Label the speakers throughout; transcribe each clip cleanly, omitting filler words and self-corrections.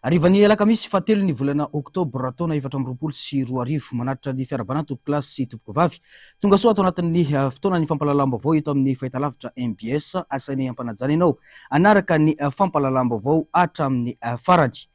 Speaker 1: Harivan'ny alakamisy fahatelo ny volana oktobra taona 2024, manatitra ny fiarahabana tompokolahy sy tompokovavy. Tonga soa ato anatin'ny fotoanan'ny fampahalalam-baovao eto amin'ny fahitalavitra mbs. Asainay ampanajana ianao hanaraka ny fampahalalam-baovao hatramin'ny farany.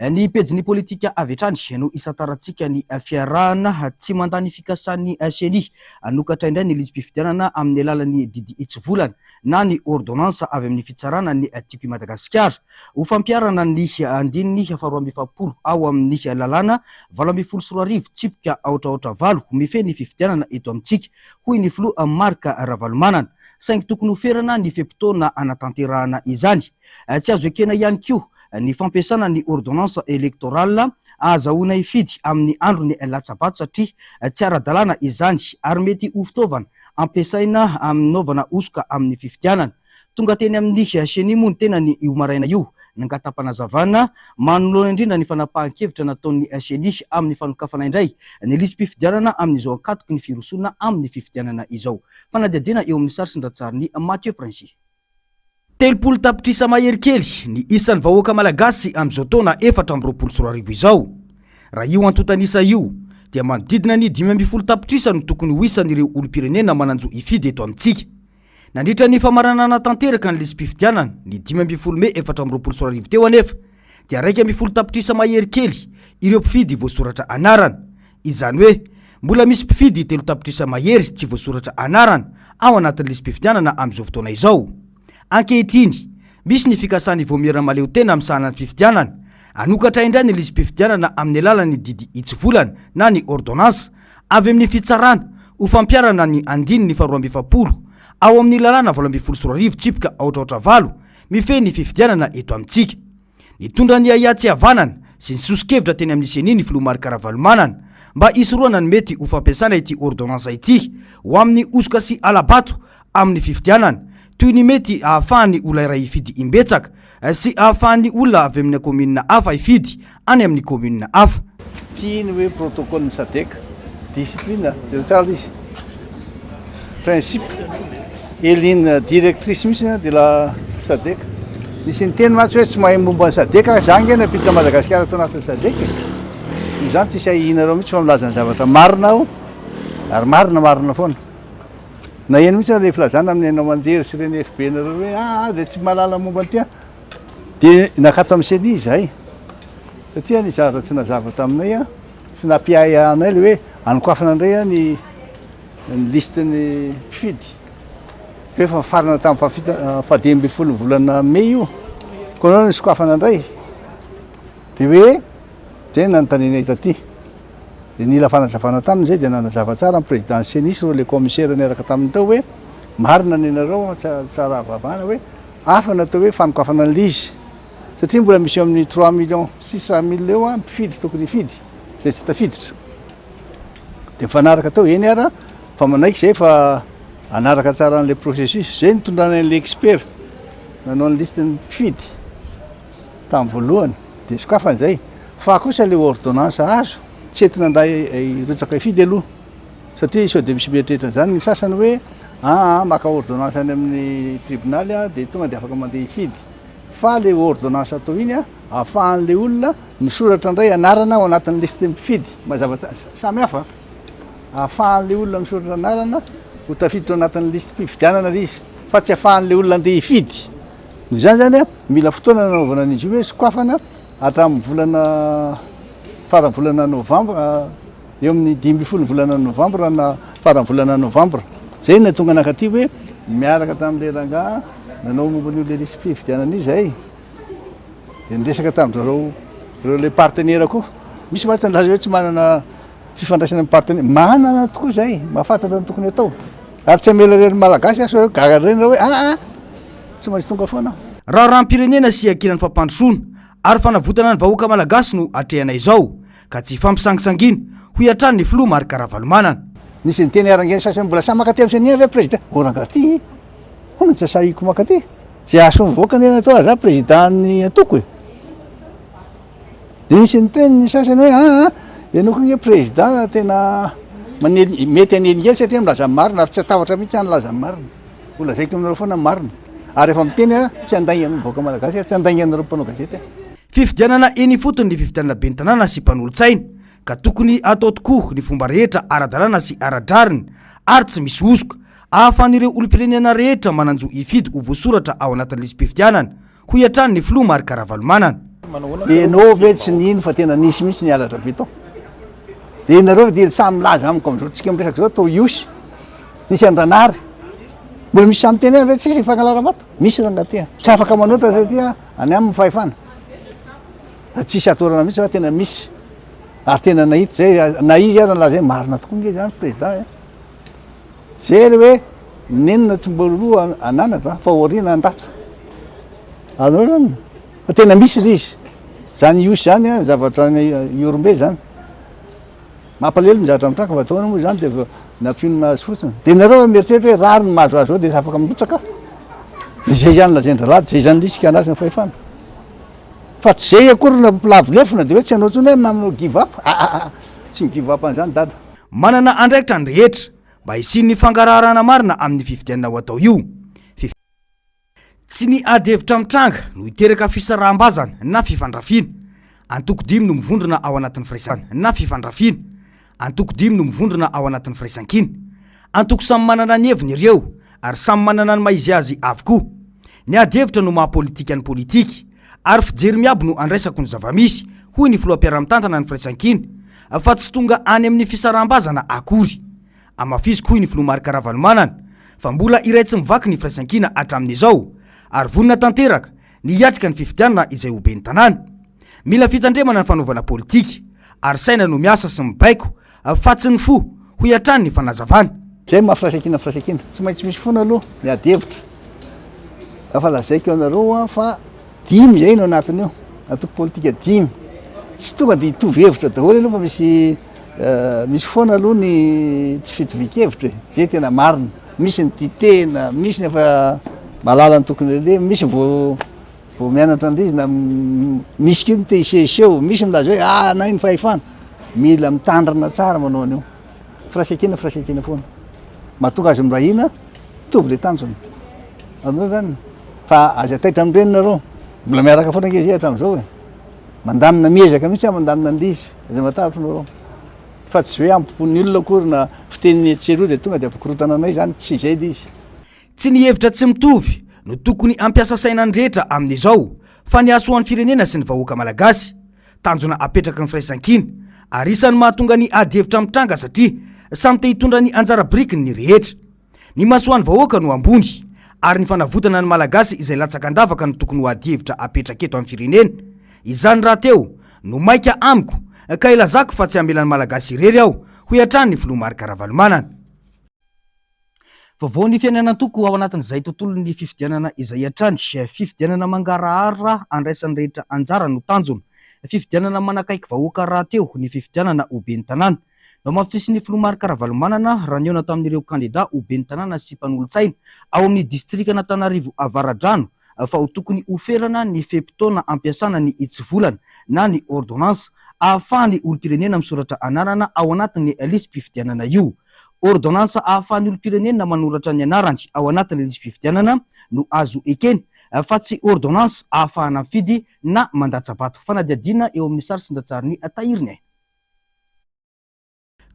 Speaker 1: Ny pejin'ny politika avy hatrany no isantarantsika ny fiarahana tsy mandà ny fikasan'ny Ceni hanokatra indray ny lisi-pifidianana amin'ny alalan'ny didy hitsivolana na ny ordonnance avy amin'ny fitsarana ny Tiako i Madagasikara ho fampiharana ny andininy faharoa amby efapolo ao amin'ny lalàna 2018 tsipika 4 aotra 8 mifehy ny fifidianana eto amintsika, hoy ny filoha Marc Ravalomanana, saingy tokony hoferana ny fe-potoana anatanterahana izany. Tsy azo ekena ihany koa ny fampiasana ny ordonnance électorale ahazahoana hifidy amin'ny andro ny latsabato satria tsy ara-dalàna izany ary mety ho fitaovana ampiasaina anaovana hosoka amin'ny fifidianana. Tonga teny amin'ny CENI moa ny tenany io maraina io nangatam-panazavana manoloana indrindra ny fanapahan-kevitra nataon'ny CENI amin'ny fanokafana indray ny lisi-pifidianana amin'izao ankatoky ny firosoana amin'ny fifidianana izao. Fanadihadiana eo amin'ny sary sy ny ratsarin'i Mathieu Princi. 30 tapitrisa mahery kely ny isan'ny vahoaka malagasy amin'izao taona 2024 izao. Raha io antontanisa io dia manodidina ny 15 tapitrisa no tokony ho isan'ireo olom-pirenena manan-jo hifidy eto amintsika. Nandritra ny famaranana tanteraka ny lisi-pifidianana ny 15 mey 2024 teo anefa dia 11 tapitrisa mahery kely ireo mpifidy voasoratra anarana. Izany hoe mbola misy mpifidy 3 tapitrisa mahery tsy voasoratra anarana ao anatin'ny lisi-pifidianana amin'izao fotoana izao. Ankehitriny, misy ny fikasan'ny vaomiera mahaleo tena misahana ny fifidianana hanokatra indray ny lisi-pifidianana amin'ny alalan'ny didy hitsivolana na ny ordonnance avy amin'ny fitsarana ho fampiharana ny andininy faharoa amby efapolo ao amin'ny lalàna 2018 tsipika 4 aotra 8 mifehy ny fifidianana eto amintsika. Nitondra ny ahiahy tsy havanana sy ny soso-kevitra teny amin'ny CENI ny filoha Marc Ravalomanana mba hisorohana ny mety ho fampiasana ity ordonnance ity ho amin'ny hosoka sy hala-bato amin'ny fifidianana, toy ny mety ahafahan'ny olona iray hifidy imbetsaka sy ahafahan'ny olona avy amin'ny kaominina hafa hifidy any amin'ny kaominina hafa.
Speaker 2: Ty ny hoe protocole ny SADC, discipline, jereo tsara ilay izy, principe et ligne directrice mihitsy de la SADC. Nisy niteny mantsy hoe tsy mahay momba ny SADC aho, za ange nampiditra Madagasikara tao anatin'ny SADC e. Noho izany tsisy ahiahinareo mihitsy fa milaza ny zavatra marina aho ary marina marina foana. Naheno mihitsy aho ilay filazana amin'ny haino aman-jery sy ireny FB nareo hoe ah dia tsy mahalala momba an'ity aho. Dia nakato amin'ny CENI izahay satria ny zavatra tsy nazava taminay a, sy nampiahiahy anay ilay hoe anokafana indray ny ny liste-n'ny mpifidy. Rehefa nifarana tamin'ny fahafito fahadimy ambin'ny folo volana mey io, koa nanao ny sokafana indray dia hoe zay nanontanianay taty. Dia nila fanazavana taminy izay dia nanazava tsara ny président CENI sy ireo le commissaire niaraka taminy tao hoe marina ny anareo tsara vavana hoe hafa ny atao hoe fanokafana an'ilay izy satria mbola misy eo amin'ny 3 millions 600 mille eo mpifidy tokony hifidy izay tsy tafiditra. Dia mifanaraka tao eny ara fa manaiky izay fa hanaraka tsara an'ilay processus. Izay nitondrana an'ilay expert nanao ny liste ny mpifidy tamin'ny voalohany dia sokafana izay. Fa kosa ilay ordonnance azo tsy entina anday hirotsaka hifidy aloha satria sao dia misy mieritreritra an'izany ny sasany hoe aa maka ordonnance any amin'ny tribonaly aho dia tonga dia afaka mandeha hifidy. Fa ilay ordonnance atao iny a ahafahan'ilay olona misoratra indray anarana ao anatin'ny liste mpifidy. Mazava tsara, samy hafa. Ahafahan'ilay olona misoratra anarana ho tafiditra ao anatin'ny liste mpifidianana ilay izy fa tsy ahafahan'ilay olona andeha hifidy. Noho izany zany a mila fotoana nanaovana an'izy io hoe sokafana hatramin'ny volana faran'ny volana novambra, eo amin'ny 15 ny volana novambra na faran'ny volana novambra. Zay no nahatonga anakaty hoe miaraka tamin'ilay rangahy nanao momba an'io le liste fifidianana io zay. Dia niresaka tamin-dry zareo ireo le partenaire koa. Misy mantsy nilaza hoe tsy manana fifandraisana amin'ny partenaire. Manana tokoa zay, mahafantatra ny tokony atao. Ary tsy hamela irery Malagasy aho sao gaga indray nareo hoe aa tsy maintsy tonga foana aho.
Speaker 1: Raharaham-pirenena sy iankinan'ny fampandrosoana ary fanavotana ny vahoaka malagasy no atrehana izao ka tsy hifampisangisangiana, hoy hatrany ny filoha Marc Ravalomanana.
Speaker 2: Nisy niteny arangeny sasany mbola sahy mankaty amin'ny CENI ve président? Oh rangahy ty, hono tsy sahiko mankaty. Zay hahasoa ny vahoaka anie natao za président ny antoko e. Dia nisy niteny ny sasany hoe aa ianao koa nge président tena manely, mety hanelingelina satria milaza ny marina ary tsy hatahotra mihitsy aho nilaza ny marina. Ho lazaiko aminareo foana ny marina. Ary rehefa miteny aho tsy handainga amin'ny vahoaka malagasy aho, tsy handainga anareo mpanao gazety aho.
Speaker 1: Fifidianana eny ifotony ny fifidianana ben'ny tanàna sy mpanolotsaina ka tokony hatao tokoa ny fomba rehetra ara-dalàna sy ara-drariny ary tsy misy hosoka ahafahan'ireo olom-pirenena rehetra manan-jo hifidy ho voasoratra ao anatin'ny lisi-pifidianana, hoy hatrany ny filoha Marc Ravalomanana.
Speaker 2: Enao ve tsy nino fa tena nisy mihitsy ny halatra be tao? De nareo ve dia samy milaza amiko amizao tsika miresaka zao tao Ihosy nisy an-dRanary mbola misy samy miteny ve tsisy fangalara-bato? Misy rangaha ty a! Tsy afaka manoatra satria any aminy ny fahefana. Tsisy atahorana mihitsy fa tena misy ary tena nahita zay na izy aza nilaza hoe marina tokoa nge zany président e. Zay le hoe nenina tsy mbola aloha ananatra fa aoriana andatsa. Azonareo zany? Fa tena misy le izy. Zany Ihosy zany an, zavatra any Ihorombe zany. Mampalahelo ny zavatra mitranga fa ataona moa zany de efa nampionona azy fotsiny. De nareo mieritreritra hoe rariny mahazo azy ao de afaka mirotsaka. De zay ihany lazain-drahalahy, zay zany risque anazy ny fahefana. Fa tsy zay akory no mampilavo lefona de hoe tsy hanao intsony hoe manao give up. Aa tsy mi give up an'izany dada.
Speaker 1: Manana andraikitra ny rehetra mba hisian'ny fangaraharahana marina amin'ny fifidianana ho atao io. Tsy ny ady hevitra mitranga no hiteraka fisaraham-bazana na fifandrafiana. Antoko dimy no mivondrona ao anatin'ny firaisana na fifandrafiana. Antoko dimy no mivondrona ao anatin'ny firaisankina. Antoko samy manana ny heviny ireo ary samy manana ny maha izy azy avokoa. Ny ady hevitra no maha politika ny politika ary fijery miabo no andraisako ny zava-misy, hoy ny filoha mpiara-mitantana ny firaisankina, fa tsy tonga any amin'ny fisaraham-bazana akory. Hamafisiko, hoy ny filoha Marc Ravalomanana, fa mbola iray tsy mivaky ny firaisankina hatramin'izao ary vonona tanteraka ny hiatrika ny fifidianana izay ho ben'ny tanàna. Mila fitandremana ny fanaovana politika ary saina no miasa sy mibaiko fa tsy ny fo, hoy hatrany ny fanazavana.
Speaker 2: Zay maha firaisankina firaisankina. Tsy maintsy misy foana aloha ny ady hevitra. Efa lazaiko anareo fa dimy zay no anatin'io, antoko politika dimy. Tsy tonga de hitovy hevitra daholo aloha fa misy misy foana aloha ny tsy fitovian-kevitra e, zay tena marina. Misy ny tia tena, misy ny efa mahalala ny tokony aleha, misy vao vao mianatra an'ilay izy na misy koa ny te hisehoseho, misy milaza hoe ah anay ny fahefana. Mila mitandrina tsara manao an'io. Firaisankina firaisankina foana. Mahatonga azy miray hina, mitovy le tanjona. Azonareo zany? Fa aza taitra amin'ireny nareo. Mbola miaraka foana ange zay hatramin'izao e. Mandamina miezaka mihitsy aho mandamina an'ilay izy. Aza matahotra nareo. Fa tsy hoe ampopon'ny olona akory na fiteniny etsy sy eroa dia tonga dia ampikorontana anay zany, tsy izay ilay izy.
Speaker 1: Tsy ny hevitra tsy mitovy no tokony hampiasa saina ny rehetra amin'izao fa ny hahasoa ny firenena sy ny vahoaka malagasy. Tanjona apetraky ny firaisankina ary isan'ny mahatonga ny ady hevitra mitranga satria samy te hitondra ny anjara birikiny ny rehetra. Ny mahasoa ny vahoaka no ambony ary ny fanavotana ny Malagasy izay latsaka an-davaka no tokony ho ady hevitra apetraka eto amin'ny firenena. Izany rahateo no maika amiko ka ilazako fa tsy hamela ny Malagasy irery aho, hoy hatrany ny filoha Marc Ravalomanana. Vaovao ny fiainan'antoko ao anatin'izay tontolon'ny fifidianana izay hatrany. Fifidianana mangarahara andraisan'ny rehetra anjara no tanjona. Fifidianana manakaiky vahoaka rahateo ny fifidianana ho ben'ny tanàna. Nohamafisin'ny filoha Marc Ravalomanana raha nihaona tamin'ireo kandida ho ben'ny tanàna sy mpanolotsaina ao amin'ny distrikan'Antananarivo Avaradrano fa ho tokony hoferana ny fe-potoana ampiasana ny hitsivolana na ny ordonnance ahafahan'ny olom-pirenena misoratra anarana ao anatin'ny lisi-pifidianana io. Ordonnance ahafahan'ny olom-pirenena manoratra ny anarany ao anatin'ny lisi-pifidianana no azo ekena fa tsy ordonnance ahafahana mifidy na mandatsa-bato. Fanadihadiana eo amin'ny sary sy ny ratsarin'i Tahiry Aina.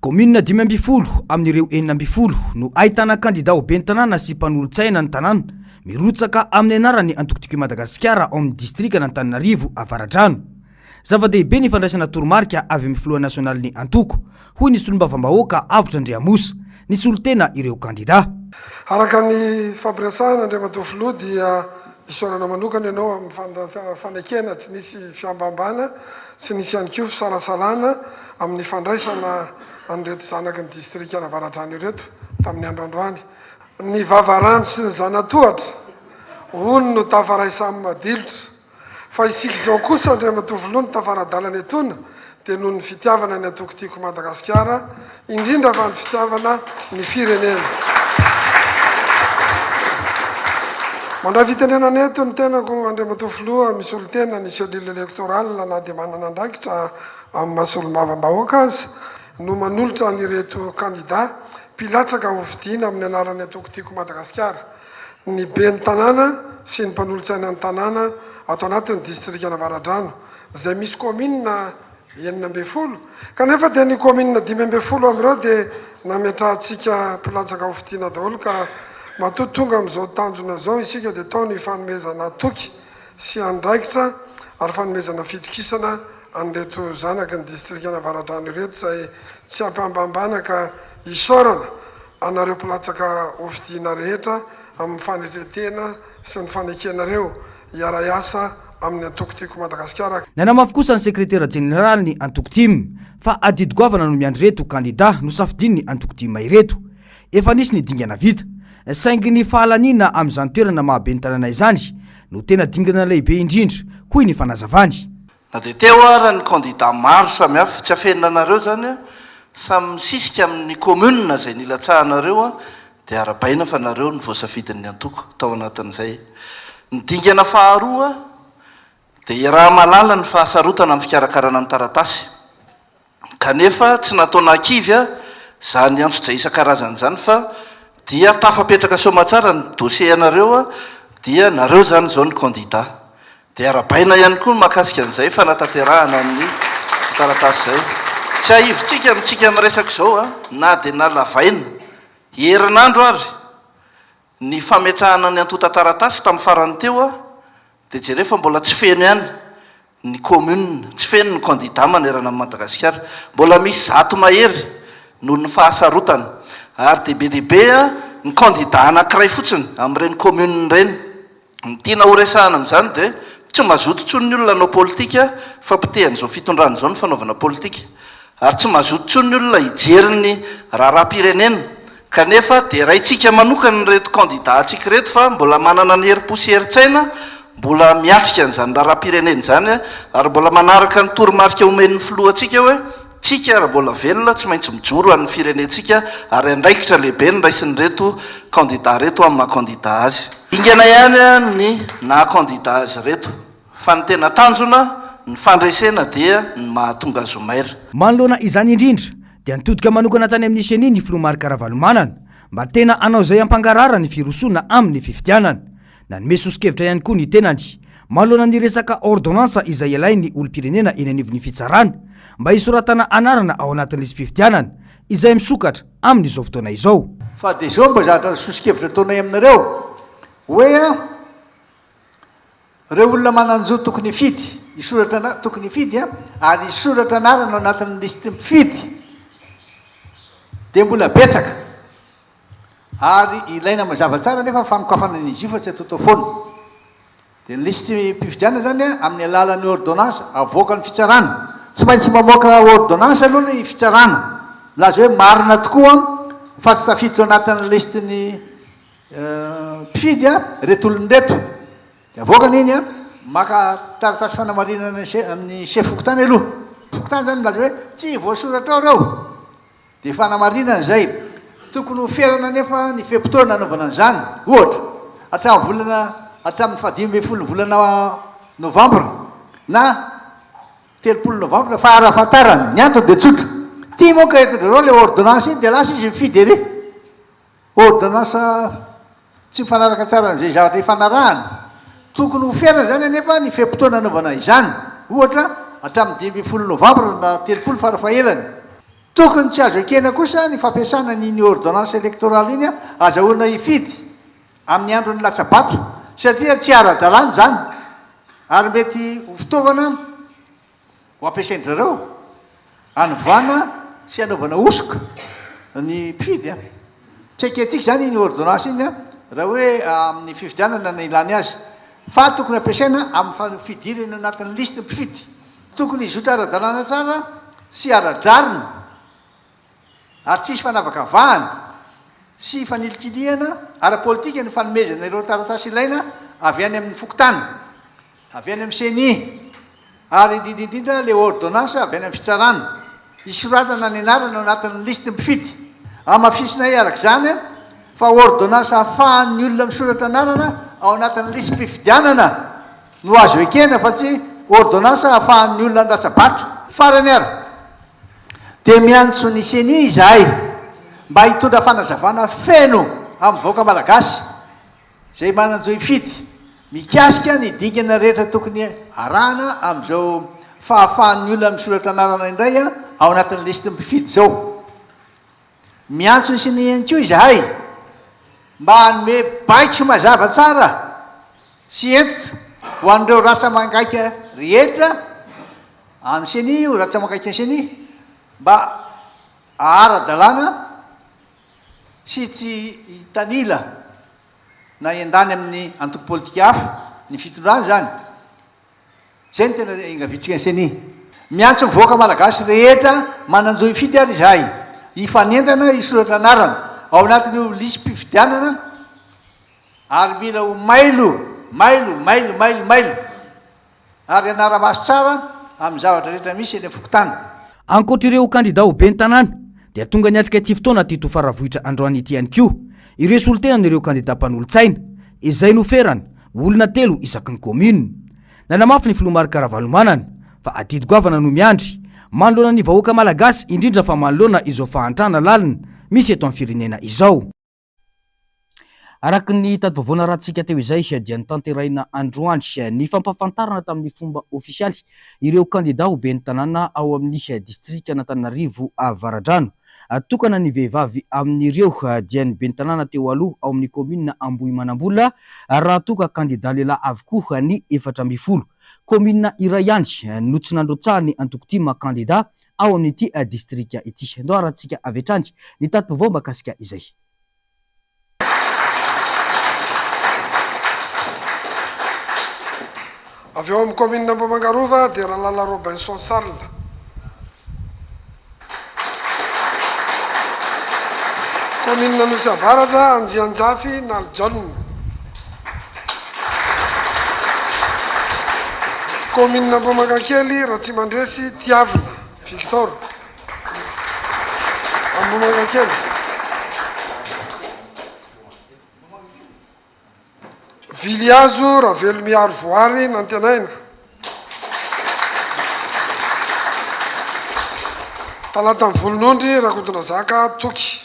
Speaker 1: Kaominina 15 amin'ireo 16 no ahitana kandida ho ben'ny tanàna sy mpanolotsaina ny tanàna mirotsaka amin'ny anaran'ny Antoko Tiako i Madagasikara ao amin'ny distrikan'Antananarivo Avaradrano. Zava-dehibe ny fandraisana toromarika avy amin'ny filoha nasionalin'ny antoko, hoy ny solombavambahoaka Avotra Andriamosa, nisolo tena ireo kandida.
Speaker 3: Araka ny fampiresahana Andriamatoa Filoha dia isaorana manokana ianao amin'ny fanekena tsy nisy fiambambana tsy nisy ihany koa fisalasalana amin'ny fandraisana an'ireto zanaky ny distrikan'Avaradrano ireto tamin'ny andro androany. Ny vavarano sy ny zanatohatra hono no tafaray samy madilotra. Fa isika izao kosa Andriamatoa Filoha no tafara-dalana etoana dia noho ny fitiavana ny antoko Tiako Madagasikara, indrindra fa ny fitiavana ny firenena. Mandray fitenenana eto ny tenako Andriamatoa Filoha misolo tena ny cellule électorale na dia manana andraikitra amin'ny maha solombavambahoaka aza no manolotra an'ireto kandida mpilatsaka hofidiana amin'ny anaran'ny antoko Tiako Madagasikara. ny ben'ny tanàna sy ny mpanolotsaina ny tanàna ato anatin'ny distrikan'Avaradrano. izay misy kaominina 16, kanefa dia ny kaominina 15 amin'ireo dia nametrahantsika mpilatsaka hofidiana daholo ka matoa tonga amin'izao tanjona izao isika dia tao ny fanomezana toky sy andraikitra ary fanomezana fitokisana an'ireto zanaky ny distrikan'Avaradrano ireto izay tsy ampihambahambana ka isaorana anareo mpilatsaka hofidiana rehetra amin'ny fanetren-tena sy ny fanekenareo hiara-hiasa amin'ny antoko Tiako Madagasikara.
Speaker 1: Nanamafy kosa ny sekretera jeneralin'ny antoko tim fa adidy goavana no miandry ireto kandida nosafidian'ny antoko tim ireto. Efa nisy ny dingana vita, saingy ny fahalaniana amin'izany toerana maha ben'ny tanàna izany no tena dingana lehibe indrindra, hoy ny fanazavany.
Speaker 4: Na dia teo ara ny kandida maro samihafa, tsy afenina anareo izany, samy misisika amin'ny commune izay nilatsahanareo dia arabaina fa nareo no voasafidin'ny antoko tao anatin'izay. Ny dingana faharoa dia iaraha-mahalala ny fahasarotana amin'ny fikarakarana ny taratasy. Kanefa tsy natao nahakivy ahy izany antsojay isan-karazany izany fa dia tafapetraka soamatsara ny dossier anareo dia nareo izany izao ny candidat. Dia arahabaina ihany koa ny mahakasika an'izay fanatanterahana ny taratasy izay. Tsiahivintsika amintsika miresaka izao na dia nalavaina herinandro ary ny fametrahana ny antontan-taratasy tamin'ny farany teo dia jereo fa mbola tsy feno ihany ny commune, tsy feno ny candidat manerana an'i Madagasikara. Mbola misy 100 mahery noho ny fahasarotana. Ary dia be dia be ny candidat anankiray fotsiny amin'ireny commune ireny. Ny tiana ho resahana amin'izany dia tsy mazoto intsony ny olona hanao politika fa potehan'izao fitondrana izao ny fanaovana politika. Ary tsy mazoto intsony ny olona hijery ny raharaham-pirenena Kanefa deraintsika manokana ireto kandida-ntsika ireto fa mbola manana ny herim-po sy herin-tsaina mbola miatrika an'izany raharaham-pirenena izany ary mbola manaraka ny toromarika omen'ny filohantsika hoe tsika raha mbola velona tsy maintsy mijoro ho an'ny firenentsika ary andraikitra lehibe no raisin'ireto kandida ireto amin'ny maha kandida azy. Dingana ihany ny naha kandida azy ireto. Fa ny tena tanjona, ny fandresena dia ny mahatonga azy ho maire.
Speaker 1: Manoloana izany indrindra dia nitodika manokana tany amin'ny Ceni ny filoha Marc Ravalomanana mba tena hanao izay hampangarahara ny firosoana amin'ny fifidianana. Nanome soso-kevitra ihany koa ny tenany manoloana ny resaka ordonnance izay ilain'ny olom-pirenena eny anivon'ny fitsarana mba hisoratana anarana ao anatin'ny lisi-pifidianana izay misokatra amin'izao fotoana izao.
Speaker 2: Fa dia izao mba zavatra soso-kevitra ataonay aminareo hoe an. Ireo olona manan-jo tokony hifidy, hisoratra ana, tokony hifidy an, ary hisoratra anarana ao anatin'ny lisitry ny mpifidy dia mbola betsaka. Ary ilaina mazava tsara anefa ny fanokafana an'izy io fa tsy ataotao foana. Dia ny lisitim-pifidianana izany an, amin'ny alalan'ny ordonnance avoakan'ny fitsarana. Tsy maintsy mamoaka ordonnance aloha ny fitsarana, milaza hoe marina tokoa fa tsy tafiditra ao anatin'ny lisitry ny Mpifidy a, ireto olona ireto, dia avoakany iny a, maka taratasy fanamarinana amin'ny chef fokontany aloha, fokontany izany milaza hoe tsy voasoratra ao ireo, dia fanamarinana izay, tokony ho ferana anefa ny fe-potoana hanaovana an'izany, ohatra, hatramin'ny volana, hatramin'ny faha-15 volana novambra na 30 novambra fa arahafantarana, ny antony dia tsotra, ity moa ka entin-dry zareo ilay ordonnance iny dia lasa izy mifidy ery. Ordonnance tsy mifanaraka tsara amin'izay zavatra ifanarahana. Tokony ho ferana izany anefa ny fe-potoana anaovana izany, ohatra, hatramin'ny 15 novambra na 30 farafahelany. Tokony tsy azo ekena kosa ny fampiasana an'iny ordonnance électorale iny azahoana hifidy amin'ny andron'ny latsa-bato satria tsy ara-dalàna izany ary mety ho fitaovana Ho ampiasain-dry zareo hanovana sy hanaovana hosoka ny mpifidy an! Tsy ekentsika izany iny ordonnance iny an, raha hoe amin'ny fifidianana no ilany azy, fa tokony ampiasaina amin'ny fidirana anatin'ny lisitry ny mpifidy. Tokony hizotra ara-dalàna tsara sy ara-drariny ary tsy hisy fanavakavahana sy fanilikilihana ara-politika ny fanomezana ireo taratasy ilaina avy any amin'ny fokontany. Avy any amin'ny ceni, ary indrindra indrindra ilay ordonnance avy any amin'ny fitsarana, hisoratana ny anarana ao anatin'ny lisitry ny mpifidy. Hamafisinay araka izany fa ordonnance ahafahan'ny olona misoratra anarana ao anatin'ny lisi-pifidianana no azo ekena fa tsy ordonnance ahafahan'ny olona handatsa-bato. Farany ary, dia miantso ny ceni izahay mba hitondra fanazavana feno amin'ny vahoaka malagasy Izay manan-jo hifidy, mikasika ny dingana rehetra tokony arahana amin'izao Fahafahan'ny olona misoratra anarana indray ao anatin'ny lisitry ny mpifidy izao. Miantso ny Ceni ihany koa izahay mba hanome baiko mazava tsara sy hentitra ho an'ireo ratsa-mangaika rehetra an'ny Ceni io, ratsa-mangaikan'ny Ceni, mba hahara-dalàna sy tsy hitanila na hiandany amin'ny antoko politika hafa ny fitondrana izany. Izay no tena engaviantsika ny Ceni. Miantso ny vahoaka malagasy rehetra manan-jo hifidy ary izahay, hifanentana hisoratra anarana ao anatin'io lisi-pifidianana ary mila ho mailo, mailo, mailo, mailo, mailo ary hanara-maso tsara amin'ny zavatra rehetra misy eny amin'ny fokontany.
Speaker 1: Ankoatr'ireo kandida ho ben'ny tanàna dia tonga niatrika ity fotoana teto Faravohitra androany ity ihany koa ireo solontenan'ireo kandida mpanolotsaina izay noferana olona telo isaky ny kaominina. Nanamafy ny filoha Marc Ravalomanana fa adidy goavana no miandry manoloana ny vahoaka malagasy indrindra fa manoloana izao fahantrana lalina misy eto amin'ny firenena izao. Araka ny tati-baovao narahantsika teo izay dia notanterahina androany ny fampahafantarana tamin'ny fomba ofisialy ireo kandida ho ben'ny tanàna ao amin'ny distrikan'Antananarivo Avaradrano. Tokana ny vehivavy amin'ireo dia ny ben'ny tanàna teo aloha ao amin'ny kaominina Ambohimanambola raha toa ka kandida lehilahy avokoa ny 14. Kaominina iray ihany no tsy nandrotsahan'ny antoko tim kandida ao amin'ity distrika ity. Ndao arahantsika avy hatrany ny tati-baovao mahakasika izay.
Speaker 3: Avy ao amin'ny kaominina Ambohimangarova dia Ralala Robinson Charles. Kaominina Anosy Avaratra, Anjianjafy Nalijaona. Kaominina Ambohimangakely, Ratsimandresy Tiavina Victor. Ambohimangakely. Vilihazo Ravelomiharo Voary Nantenaina. Talata Volonondry Rakotondrazaka Toky.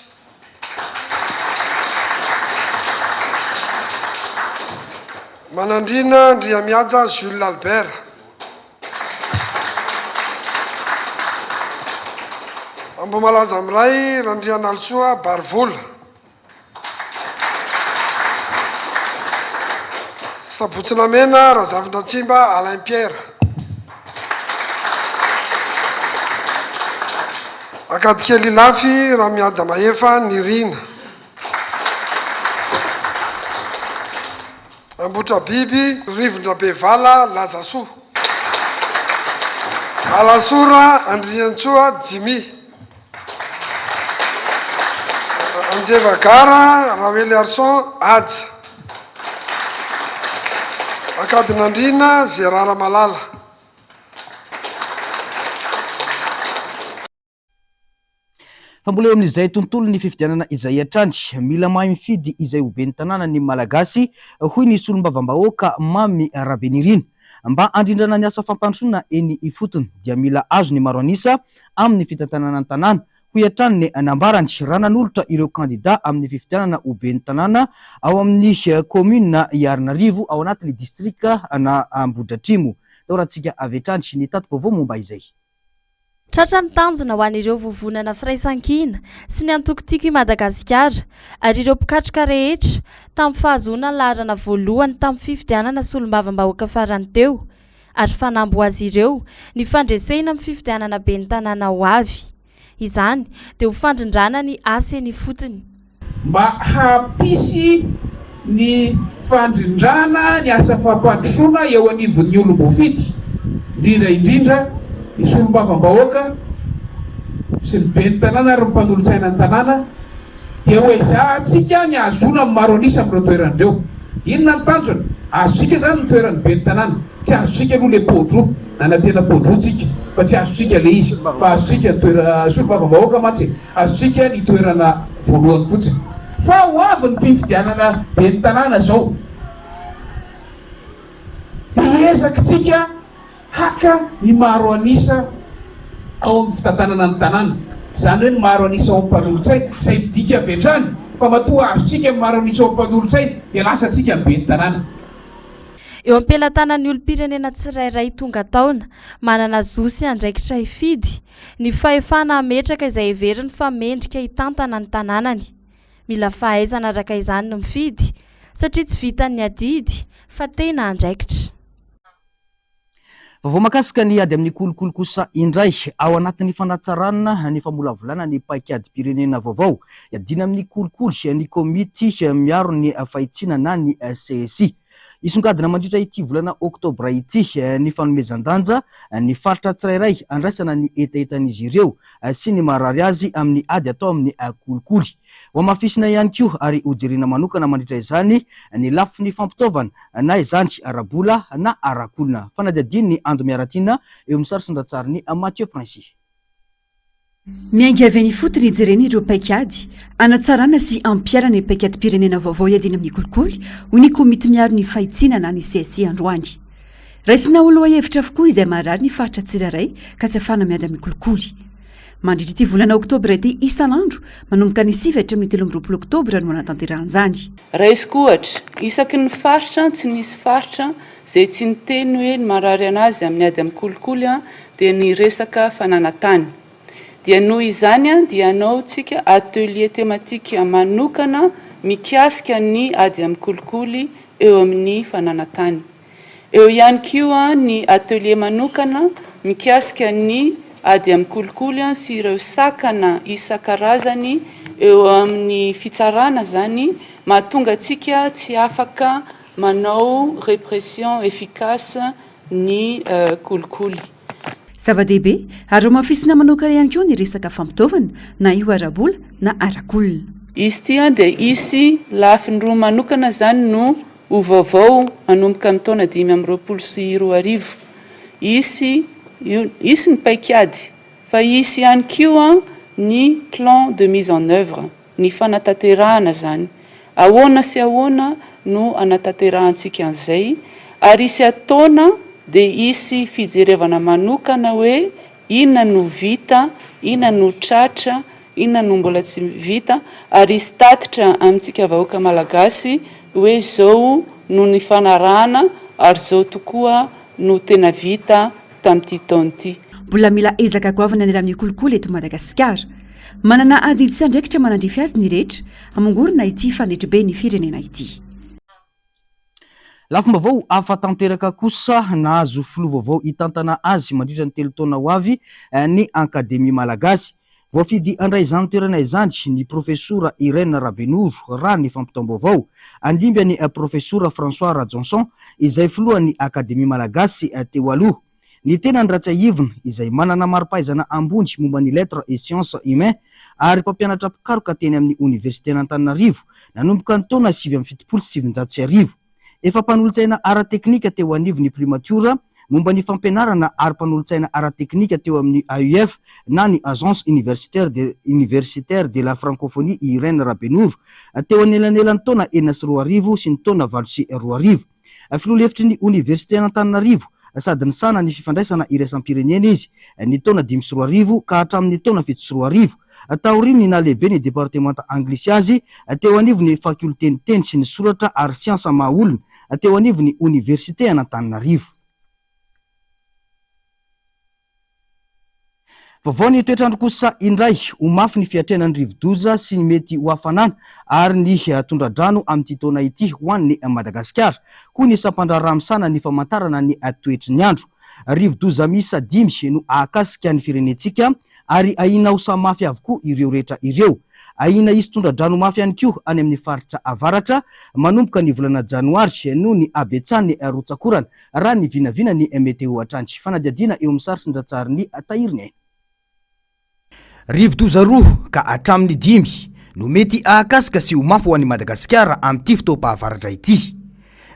Speaker 3: Manandriana Andriamihaja Jules Albert. Ambohimalaza Miray Randrianalisoa Barivola. Sabotsy Namena Razafindratsimba Alain Pierre. Ankadikely Ilafy Ramiadamahefa Nirina. Ambohitrabiby Rivondrabevala Lazasoa. Alasora Andriantsoa Jimmy. Anjeva Gara, Raoeliarison Haja. Ankadinandriana, Gérard Malala.
Speaker 1: Fa mbola eo amin'izay tontolon'ny fifidianana izay hatrany, mila mahay mifidy izay ho ben'ny tanàna ny Malagasy, hoy ny solombavambahoaka Mamy Rabenirina. Mba handrindrana ny asa fampandrosoana eny ifotony dia mila azo ny maro an'isa amin'ny fitantanana ny tanàna, hoy hatrany ny nambarany raha nanolotra ireo kandida amin'ny fifidianana ho ben'ny tanàna ao amin'ny kaominina Iarinarivo ao anatin'ny distrikan'Ambohidratrimo. Taorantsika avy hatrany ny tati-baovao momba izay.
Speaker 5: Tratra ny tanjona ho an'ireo vovonana Firaisankina sy ny antoko Tiako i Madagasikara ary ireo mpikatroka rehetra tamin'ny fahazoana ny laharana voalohany tamin'ny fifidianana solombavambahoaka farany teo ary fanamby ho azy ireo ny fandresena amin'ny fifidianana ben'ny tanàna ho avy. Izany dia ho fandrindrana ny asa eny ifotony.
Speaker 6: Mba hampisy ny fandrindrana ny asa fampandrosoana eo anivon'ny olom-boafidy, indrindra indrindra ny solombavambahoaka sy ny ben'ny tanàna ary ny mpanolotsaina ny tanàna, dia ho ezahantsika ny hahazoana ny maro an'isa amin'ireo toerana ireo. Inona ny tanjona? Azontsika izany ny toeran'ny ben'ny tanàna, tsy azontsika aloha ilay pôdro, nanantena pôdro tsika fa tsy azontsika ilay izy fa azontsika ny toerana solombavambahoaka mantsy e! Azontsika ny toerana voalohany fotsiny. Fa ho avy ny fifidianana ben'ny tanàna izao. Dia hiezakitsika haka ny maro an'isa ao amin'ny fitantanana ny tanàna. Izany hoe ny maro an'isa ao amin'ny mpanolotsaina. Izay midika avy hatrany fa matoa azontsika ny maro an'isa ao amin'ny mpanolotsaina dia lasa tsika ny ben'ny tanàna.
Speaker 5: Eo am-pelatanan'ny olom-pirenena tsirairay tonga taona, manana zo sy andraikitra hifidy, ny fahefana hametraka izay heveriny fa mendrika hitantana ny tanànany. Mila fahaizana araka izany ny mifidy, satria tsy vitan'ny adidy fa tena andraikitra.
Speaker 1: Vaovao mahakasika ny ady amin'ny kolikoly kosa indray, ao anatin'ny fanatsarana ny famolavolana ny paikadim-pirenena vaovao hiadiana amin'ny kolikoly ny komity miaro ny fahitsiana na ny CSI. Hisongadina mandritra ity volana oktobra ity ny fanomezan-danja ny faritra tsirairay handraisana ny hetahetan'izy ireo sy ny maharary azy amin'ny ady atao amin'ny kolikoly. Hohamafisina ihany koa ary hojerena manokana mandritra izany ny lafiny fampitaovana na izany ara-bola na ara-kolona. Fanadihadian'i Ando Miaratiana eo amin'ny sary sy ny ratsarin'i Mathieu Princi.
Speaker 7: Miainga avy any ifotony hijerena ireo paikady hanatsarana sy hampiharana ny paikadim-pirenena vaovao hiadiana amin'ny kolikoly, hoy ny komity miaro ny fahitsiana na ny CSI androany. Raisina ho lohahevitra avokoa izay maharary ny faritra tsirairay ka tsy ahafahana miady amin'ny kolikoly. Mandritra ity volana oktobra ity isan'andro, manomboka ny 9 hatramin'ny 23 oktobra no hanatanterahana izany.
Speaker 8: Raisiko ohatra, isaky ny faritra, tsy nisy faritra izay tsy niteny hoe ny maharary an'azy amin'ny ady amin'ny kolikoly dia ny resaka fananantany. Dia noho izany dia hanao tsika atelier thématique manokana mikasika ny ady amin'ny kolikoly eo amin'ny fananantany. Eo ihany koa ny atelier manokana mikasika ny ady amin'ny kolikoly sy ireo sakana isan-karazany eo amin'ny fitsarana izany mahatonga antsika tsy afaka manao répression efficace ny kolikoly.
Speaker 7: Zava-dehibe ary hamafisina manokana ihany koa ny resaka fampitaovana na io ara-bola na arak'olona.
Speaker 8: Izy ity dia hisy lafiny roa manokana izany no ho vaovao manomboka amin'ny taona 2025. Hisy hisy ny paikady fa hisy ihany koa ny plan de mise en oeuvre. ny fanatanterahana izany. Ahoana sy ahoana no hanatanterahantsika an'izay? Ary hisy ataona dia hisy fijerevana manokana hoe inona no vita, inona no tratra, inona no mbola tsy vita, ary hisy tatitra amintsika vahoaka Malagasy hoe izao no nifanarahana ary izao tokoa no tena vita tamin'ity taona ity.
Speaker 7: Mbola mila ezaka goavana ny amin'ny kolikoly eto Madagasikara. Manana adidy sy andraikitra manandrify azy ny rehetra hamongorona ity fanetribe ny firenena ity.
Speaker 1: Lafim-baovao hafa tanteraka kosa, nahazo filoha vaovao hitantana azy mandritra ny telo taona ho avy ny Ankademia Malagasy. Voafidy handray izany toerana izany ny Profesora Irène Rabenoro, raha ny fampitam-baovao. Handimby an'i Profesora François Rajohnson, izay filohan'ny Akademia Malagasy teo aloha. Ny tenany raha tsiahivina, izay manana mari-pahaizana ambony momba ny Lettres et Sciences Humains ary mpampianatra mpikaroka teny amin'ny Oniversiten'Antananarivo nanomboka ny taona 1979. Efa mpanolotsaina ara-teknika teo anivon'ny Primatiora momba ny fampianarana ary mpanolotsaina ara-teknika teo amin'ny AUF na ny Agence Universitaire de Universitaire de la Francophonie i Irène Rabenoro teo anelanelan'ny taona 2006 sy ny taona 2008. Filoha lefitry ny Oniversiten'Antananarivo sady nisahana ny fifandraisana iraisam-pirenena izy ny taona 2005 ka hatramin'ny taona 2007, taorian'ny nahalehibe ny departemanta anglisy azy teo anivon'ny fakiolten'ny teny sy ny soratra ary siansa maha olona teo anivon'ny Oniversiten'Antananarivo. Vaovao ny toetr'andro kosa indray, ho mafy ny fiatrehana ny rivodoza sy ny mety ho hafanana ary ny tondra-drano amin'ity taona ity ho an'i Madagasikara, hoy ny sampandraharaha misahana ny famantarana ny toetry ny andro. Rivodoza miisa dimy no hahakasika ny firenentsika ary ahiana ho samy mafy avokoa ireo rehetra ireo. Ahiana hisy tondra-drano mafy ihany koa any amin'ny faritra avaratra manomboka ny volana janoary noho ny habetsahan'ny rotsak'orana raha ny vinavina ny météo hatrany. Fanadihadiana eo amin'ny sary sy ny ratsarin'ny tahiry ny aina. Rivodoza roa ka hatramin'ny dimy no mety hahakasika sy ho mafy ho an'i Madagasikara amin'ity fotoam-pahavaratra ity.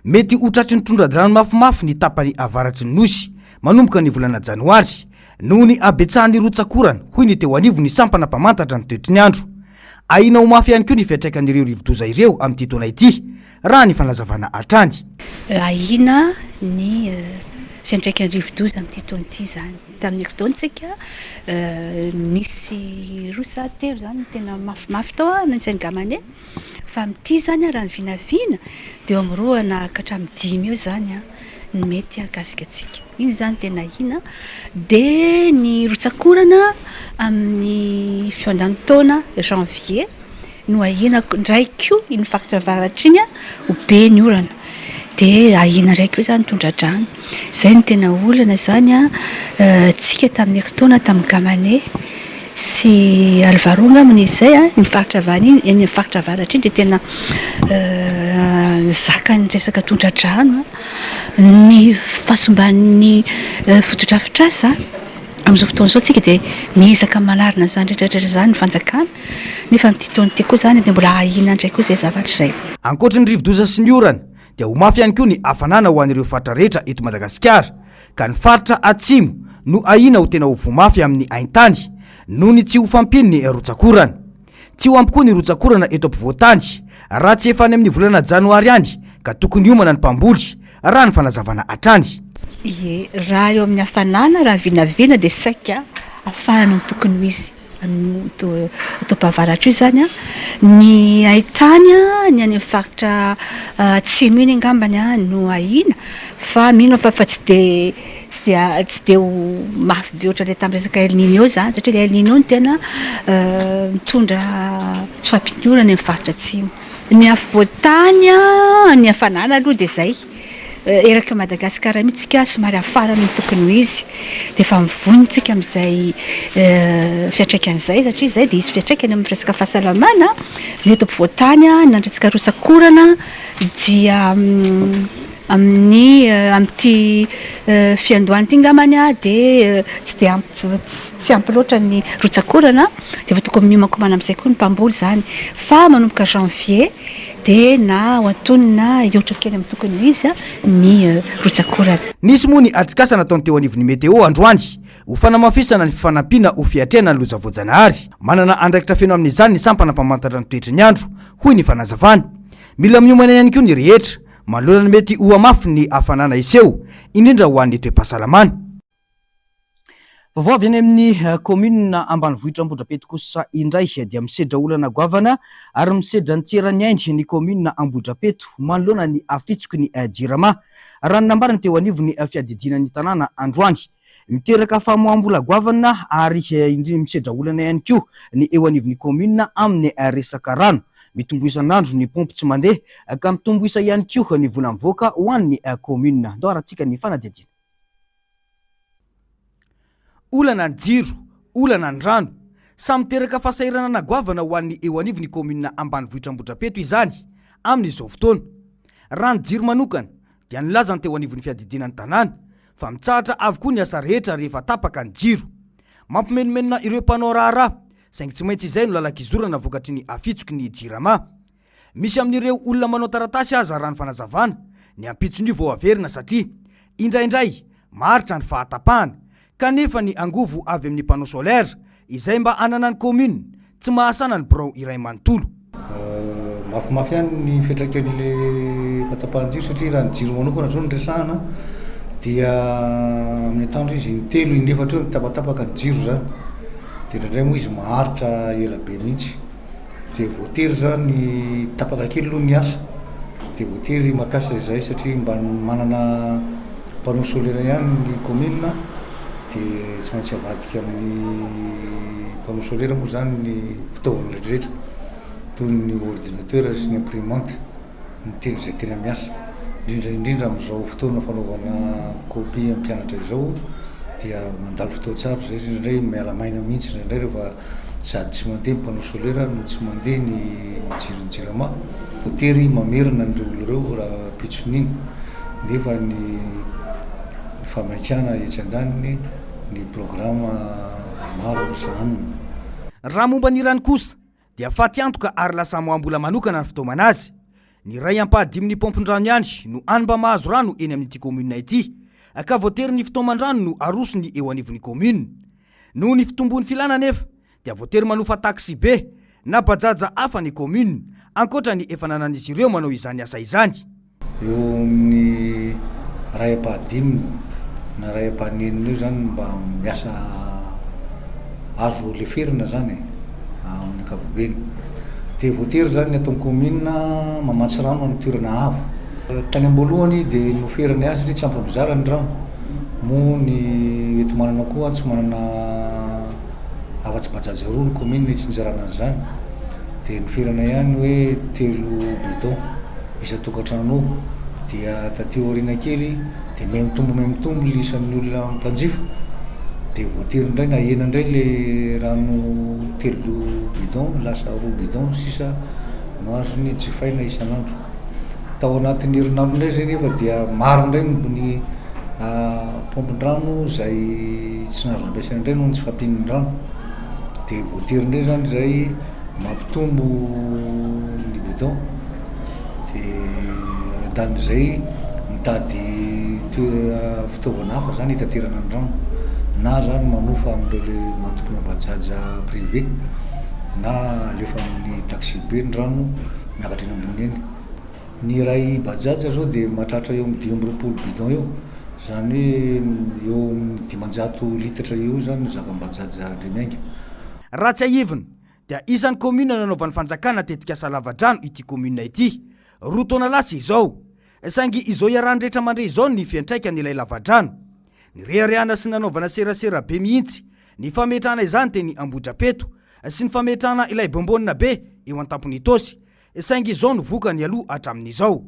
Speaker 1: Mety ho tratry ny tondra-drano mafimafy ny tapany avaratry ny Nosy manomboka ny volana janoary noho ny habetsahan'ny rotsak'orana, hoy ny teo anivon'ny sampana mpamantatra ny toetry ny andro. Ahiana ho mafy ihany koa ny fiantraikan'ireo rivodoza ireo amin'ity taona ity, raha ny fanazavana hatrany.
Speaker 9: Ahiana ny fiantraikan'ny rivodoza amin'ity taona ity izany. Tamin'ny herintaona isika nisy roa sa telo izany no tena mafimafy tao, nisy an'i Gamane. Fa amin'ity izany raha ny vinavina dia eo amin'ny roa na ka hatramin'ny dimy eo izany ny mety hahakasika antsika. Iny izany tena ahiana. Dia ny rotsak'orana amin'ny fiandohan'ny taona janvier no ahiana indray koa iny faritra avaratra iny ho be ny orana. Dia ahiana indray koa izany tondra-drano. Izay no tena olana izany an, tsika tamin'ny herintaona tamin'ny Gamane sy Alvaro angamba izy izay an, iny faritra avany iny, iny faritra avaratra iny dia tena nizaka ny resaka tondra-drano an, ny fahasimban'ny fotodrafitrasa amin'izao fotoana izao tsika dia miezaka manarina an'izany rehetra rehetra izany ny fanjakana nefa amin'ity taona ity koa izany dia mbola ahiana indray koa izay zavatra izay.
Speaker 1: Ankoatry ny rivodoza sy ny orana dia ho mafy ihany koa ny hafanana ho an'ireo faritra rehetra eto Madagasikara, ka ny faritra Atsimo no ahiana ho tena ho voa mafy amin'ny haintany noho ny tsy ho fampian'ny rotsak'orana. Tsy ho ampy koa ny rotsak'orana eto ampovoan-tany raha tsy efa any amin'ny volana janoary any ka tokony hiomana ny mpamboly, raha ny fanazavana hatrany.
Speaker 9: Ie, raha eo amin'ny hafanana, raha vinavina dia saika hafana no tokony ho izy. Amin'io taom-pahavaratra io izany, ny haintany ny any amin'ny faritra atsimo iny angambany no ahiana fa mino aho fa tsy dia tsy dia tsy dia ho mafy be ohatran'ilay tamin'ny resaka El Niño izany satria ilay El Niño no tena mitondra tsy fahampian'ny orana any amin'ny faritra atsimo. Ny afovoan-tany, ny hafanana aloha dia izay. Eraky Madagasikara mihitsy tsika somary hafarana ny tokony ho izy dia efa mivonona tsika amin'izay fiantraikany izay satria izay dia hisy fiantraikany amin'ny resaka fahasalamana ny eto ampovoan-tany ny andretsika rotsak'orana dia amin'ny amin'ity fiandohany ity angambany dia tsy dia ampy tsy ampy loatra ny rotsak'orana dia efa tokony miomankomana amin'izay koa ny mpamboly izany fa manomboka janvier Dia na ho antonony na hihoatra kely amin'ny tokony ho izy ny rotsak'orana.
Speaker 1: Nisy moa ny atrikasa nataony teo anivon'ny Météo androany ho fanamafisana ny fifanampiana ho fiatrehana ny loza voajanahary. Manana andraikitra feno amin'izany ny sampana mpamantatra ny toetry ny andro, hoy ny fanazavana. Mila miomana ihany koa ny rehetra manoloana ny mety ho hamafin'ny hafanana hiseho, indrindra ho an'ny toe-pahasalamana. Vaovao avy any amin'ny kaominina ambanivohitra Ambohidrapeto kosa indray dia misedra olana goavana ary misedra ny tsy eran'ny ainy ny kaominina Ambohidrapeto manoloana ny afitsoky ny Jirama. Raha ny nambarany teo anivon'ny fiadidiana ny tanàna androany. Miteraka famoaham-bola goavana ary misedra olana ihany koa ny eo anivon'ny kaominina amin'ny resaka rano. Mitombo isan'andro ny paompy tsy mandeha ka mitombo isa ihany koa ny vola mivoaka ho an'ny kaominina. Ndao harantsika ny fanadihadiana. Olana ny jiro, olana ny rano. Samy miteraka fahasahiranana goavana ho an'ny eo anivon'ny kaominina ambanivohitr'Ambohidrapeto izany amin'izao fotoana. Raha ny jiro manokana dia nilaza ny teo anivon'ny fiadidiana ny tanàna fa mitsahatra avokoa ny asa rehetra rehefa tapaka ny jiro. Mampimenomenona ireo mpanao raharaha saingy tsy maintsy izay no lalan-kizorana vokatry ny afitsoky ny Jirama. Misy amin'ireo olona manao taratasy aza raha ny fanazavana, ny ampitson'io vao averina satria indraindray maharitra ny fahatapahana kanefa ny angovo avy amin'ny panneau solaire izay mba ananan'ny commune tsy mahasana ny birao iray manontolo.
Speaker 2: Mafimafy ihany ny fiantraikan'ilay fahatapahan-jiro satria raha ny jiro manokana izao no resahana dia amin'ny atoandro izy intelo inefatra eo mitapatapaka ny jiro izany dia indraindray moa izy maharitra ela be mihitsy. Dia voatery zany tapaka kely aloha ny asa dia voatery mampiasa izahay satria mba manana panneau solaire ihany ny commune dia tsy maintsy avadika amin'ny panneau solaire moa zany ny fitaovana rehetrarehetra toy ny ordinateur sy ny imprimante. ny teny izay tena miasa, indrindra indrindra amin'izao fotoana fanaovana copie amin'ny mpianatra izao dia mandalo fotoan-tsarotra izay indraindray miala maina mihitsy indraindray rehefa sady tsy mandeha ny panneau solaire no tsy mandeha ny jiron'ny jirama, voatery mamerina an'ireo olona ireo rahampitson'iny nefa ny famaikana etsy andaniny ny programa maro sahanina.
Speaker 1: Raha momba ny rano kosa dia faty antoka ary lasa amoaham-bola manokana ny fitaomana azy. Ny iray ampahadimin'ny paompin-drano ihany no any mba mahazo rano eny amin'ity kaominina ity, ka voatery ny fitaoman-drano no arosony eo anivon'ny kaominina. Noho ny fitombon'ny filana anefa dia voatery manofa taxi-be na bajaja hafa ny kaominina, ankoatra ny efa nanan'izy ireo manao izany asa izany.
Speaker 2: Eo amin'ny iray ampahadiminy na iray ampahanenina eo izany no mba miasa azo leferina izany e, amin'ny ankapobeny. Dia voatery izany ny ataon'ny kaominina mamatsy rano any toerana avo. Tany am-boalohany dia noferana ihany satria tsy ampy mizara ny rano. Moa ny enti-manana koa tsy manana afa-tsy bajaj roa ny kaominina hitsinjarana an'izany. Dia noferana ihany hoe telo bidon isan-tokantrano eo. Dia taty aoriana kely dia mihamitombo mihamitombo ny isan'ny olona mpanjifa dia voatery indray nahena indray le rano telo bidon lasa roa bidon sisa no azony jifaina isan'andro. Tao anatin'ny herinandro indray izay nefa dia maro indray ny paompin-drano izay tsy nahazo nampiasaina indray noho ny tsy fahampian'ny rano dia voatery indray izany izay mampitombo ny bidon. Dia andanin'izay mitady toerana fitaovana hafa zany hitaterana ny rano na zany manofa amin'ireo le tompona bajaj privé na alefa amin'ny taxi be ny rano miakatra eny ambony eny. Ny iray bajaj zao dia mahatratra eo amin'ny 25 bidon eo, zany hoe eo amin'ny 500 litatra eo zany ny zakan'ny bajaj indray miainga.
Speaker 1: Raha tsiahivina dia isan'ny commune nanaovan'ny fanjakana tetikasa lavadrano ity commune ity, roa taona lasa izao. Saingy izao iarahan'ny rehetra mandre izao ny fiantraikan'ilay lavadrano. Nireharehana sy nanaovana serasera be mihitsy ny fametrahana izany teny Ambohidrapeto sy ny fametrahana ilay bonbonne be eo an-tampon'Itaosy. Saingy izao no vokany aloha hatramin'izao.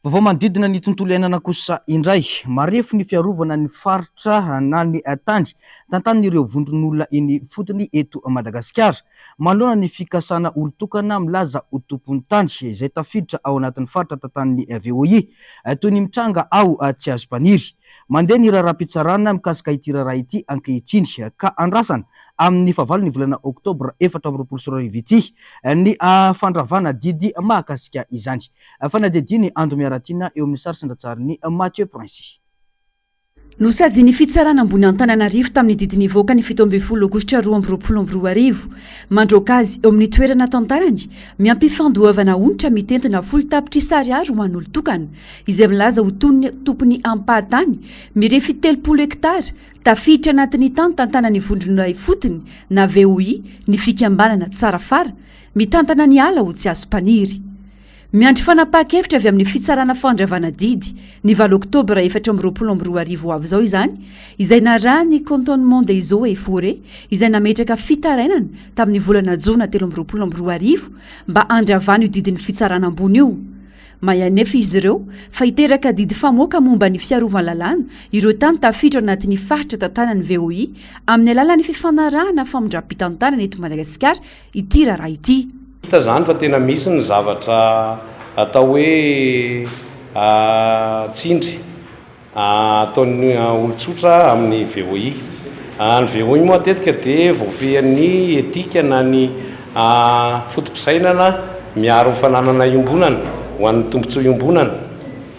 Speaker 1: Vaovao manodidina ny tontolo iainana kosa indray. Marefo ny fiarovana ny faritra na ny tany tantanin'ireo vondron'olona eny ifotony eto Madagasikara. Manoloana ny fikasana olon-tokana milaza ho tompon'ny tany izay tafiditra ao anatin'ny faritra tantanin'ny VOI, toy ny mitranga ao Tsiazompaniry. Mandeha ny raharaham-pitsarana mikasika ity raharaha ity ankehitriny ka andrasana amin'ny fahavalon'ny volana oktobra 2024 ity ny fandravana didy mahakasika izany. Fanadihadian'i Ando Miaratiana eo amin'ny sary sy an-dratsarin'i Mathieu Princy.
Speaker 7: Nosazian'ny Fitsarana Ambony Antananarivo tamin'ny didy nivoaka ny 17 aogositra 2022, mandroaka azy eo amin'ny toerana tantanany, miampy fandoavana onitra mitentina folo tapitrisa ariary ho an'olon-tokana, izay milaza ho toy ny tompon'ny ampahatany mirefy 30 hektara tafiditra anatin'ny tany tantanan'ny Vondrona Ifotony na VOI ny fikambanana Tsarafara, mitantana ny ala ho Tsiazompaniry. Miandry fanapahan-kevitra avy amin'ny fitsarana fandravana didy ny valo oktobra 2024 ho avy izao izany, izay narahan'ny Cantonnement des Eaux et Forêts izay nametraka fitarainana tamin'ny volana jona 2023 mba handravana io didin'ny fitsarana ambony io. May anefa izy ireo fa hiteraka didy famoaka momba ny fiarovan-lalàna ireo tany tafiditra ao anatin'ny faritra tantanan'ny VOI amin'ny alalan'ny fifanarahana famindram-pitantanana eto Madagasikara ity raharaha ity.
Speaker 10: Hita izany fa tena misy ny zavatra atao hoe tsindry ataon'ny olon-tsotra amin'ny VOI. Ny VOI moa matetika dia voafehin'ny etika na ny foto-pisainana miaro ny fananana iombonana ho an'ny tombontsoa iombonana.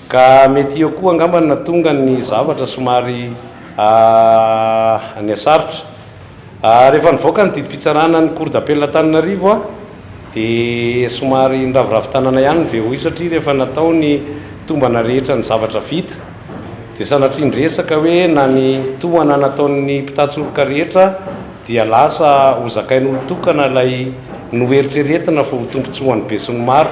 Speaker 10: Ka mety eo koa angamba no nahatonga ny zavatra somary nihasarotra. Rehefa nivoaka ny didim-pitsarana ny Cour d'appel Antananarivo dia somary niraviravy tanana ihany ny VOI satria rehefa natao ny tombana rehetra ny zavatra vita dia sanatria ny resaka hoe na ny tohana nataon'ny mpitantsoroka rehetra dia lasa ho zakain'olon-tokana ilay noeritreretina fa ho tombontsoan'ny besinimaro.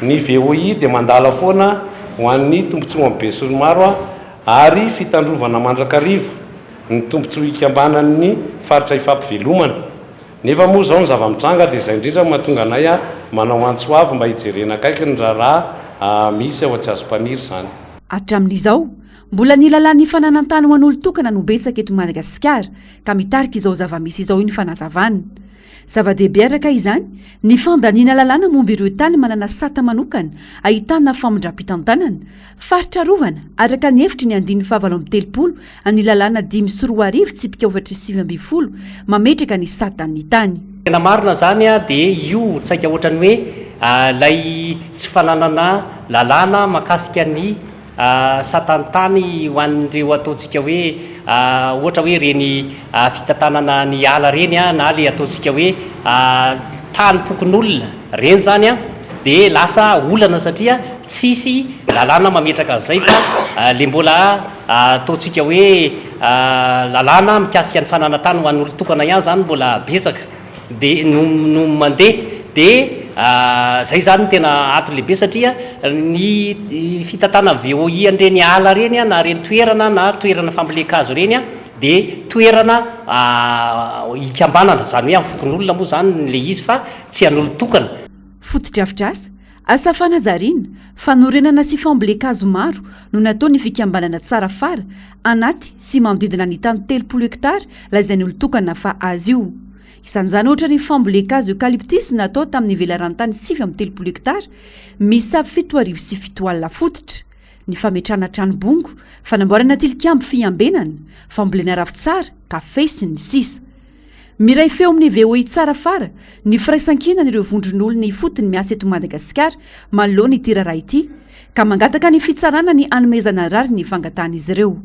Speaker 10: Ny VOI dia mandala foana ho an'ny tombontsoan'ny besinimaro ary fitandrovana mandrakariva ny tombontsoa hikambanan'ny faritra ifampivelomana. Nefa moa izao ny zava-mitranga dia izay indrindra no mahatonga anay manao antso avo mba hijerena akaiky ny raharaha misy ao Antsiazompaniry izany.
Speaker 7: Hatramin'izao, mbola ny lalàn'ny fananan-tany ho an'olon-tokana no betsaka eto Madagasikara ka mitarika izao zava-misy izao iny fanazavana. Zava-dehibe araka izany ny fandaniana lalàna momba ireo tany manana sata manokana ahitana famindram-pitantanana, faritra arovana, araka ny hevitry ny andininy faha-38 an'ny lalàna 2005 tsipika efatra 19 mametraka ny satan'ny tany.
Speaker 11: Tena marina izany dia io saika ohatran'ny hoe ilay tsy fananana lalàna mahakasika ny Satan-tany ho an'ireo ataontsika hoe ohatra hoe ireny fitantanana ny ala ireny na ilay ataontsika hoe tanim-pokonolona ireny izany dia lasa olana satria tsisy lalàna mametraka an'izay fa ilay mbola ataontsika hoe lalàna mikasika ny fananan-tany ho an'olon-tokana ihany izany mbola betsaka. dia no no mandeha dia zay zany no tena antony lehibe satria ny fitantanana VOI an'ireny ala ireny na ireny toerana na toerana fambolen-kazo ireny dia toerana ikambanana, izany hoe amin'ny fokonolona moa izany ilay izy fa tsy an'olon-tokana.
Speaker 7: Fotodrafitrasa, asa fanajariana, fanorenana sy fambolen-kazo maro no nataon'ny fikambanana Tsara Fara anaty sy manodidina ny tany 30 hektara lazain'ny olon-tokana fa azy io. Isan'izany ohatra ny fambolen-kazo eucalyptus natao tamin'ny velaran-tany 39 hektara miisa 7007 fototra, ny fametrahana trano bongo, fanamboarana tilikambo fiambenana, fambolena ravintsara, kafe sy ny sisa. Miray feo amin'ny VOA Tsarafara ny firaisankinan'ireo vondron'olona ifotony miasa eto Madagasikara manoloana ity raharaha ity ka mangataka ny fitsarana ny hanomezana rariny ny fangatahan'izy ireo.